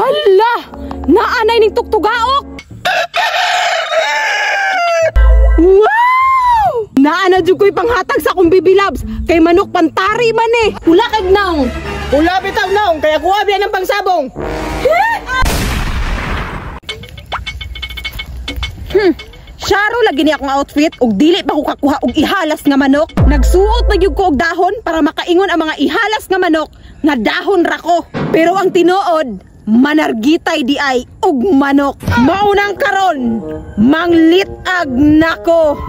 Hala! Naanay ning tuktugaok! Wow! Naana jud ko'y panghatag sa akong baby loves kay manok pantari man eh. Pula kag naong. Pula bitaw naong kaya kuha biya ng pangsabong. Syaro lagi ni akong outfit ug dili pa ko kakuha og ihalas nga manok. Nagsuot na gyud ko og dahon para makaingon ang mga ihalas nga manok nga dahon ra ko. Pero ang tinuod, manargitay di ay og manok. Maunang karon, manglit-ag nako.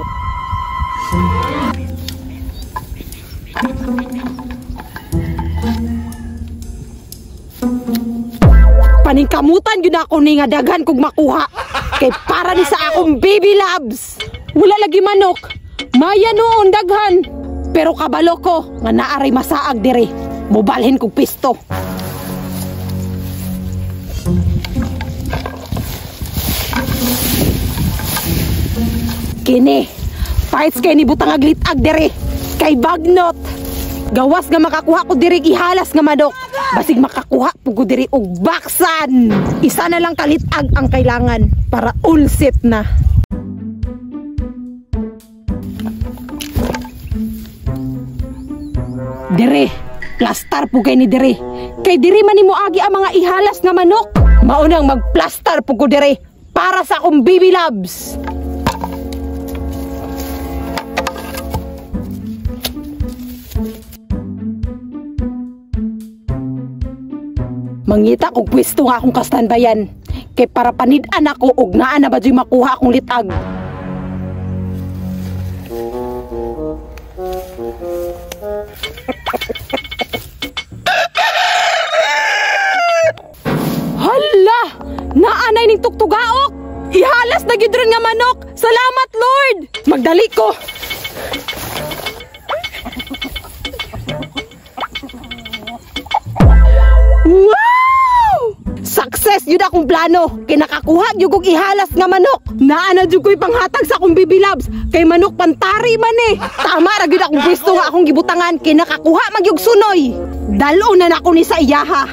Paningkamutan gyud ako ni nga daghan kog makuha. Kay para ni sa akong baby loves. Wala lagi manok. Maya noon daghan. Pero kabalo ko nga naaray masaag diri. Mobalhin kog pisto. Kini, fights kay ni butang aglit-ag diri. Kay bagnot. Gawas nga makakuha ko diri ihalas nga manok. Basig makakuha pug ko diri og baksan. Isa na lang kalitag ang kailangan para all set na. Dire, plastar po kay ni dire. Kay diri man nimo agi ang mga ihalas nga manok. Maunang magplastar pug ko dire para sa akong baby loves. Mangita kog pwesto nga akong kastanbayan. Kay para panid-an ako og naa na ba dyo'y makuha akong litag. Hala! Naanay ning tuktugaok! Ihalas na gyud ron nga manok! Salamat Lord! Magdali ko! Wow! Success yun akong plano. Kinakakuha gyud kog ihalas nga manok. Naa na jud ko'y panghatag sa akong baby loves. Kay manok pantari man eh. Tama ra gyud akong pwesto nga akong gibutangan. Kinakakuha man gyud sunoy. Dalo na nako ni sa iyaha.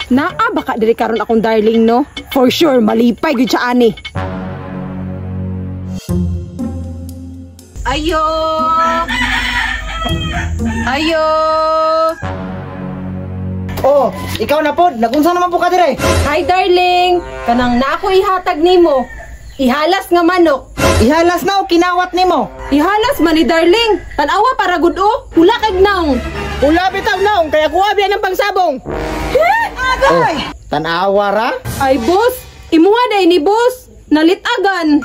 Naa baka diri karon akong darling no? For sure malipay gyud siya ani. Ayo! Ayo! Oh, ikaw na pod. Nagunsa naman po ka dire? Hi darling! Kanang na ako ihatag nimo. Ihalas nga manok. Ihalas na o kinawat nimo? Ihalas man ni darling. Tan-awa para gud o. Pula kag naong. Pula bitaw naong kaya kuha biya ng pangsabong. Oh, tan-awa ra? Ay boss, imuha day ni boss. Nalitagan.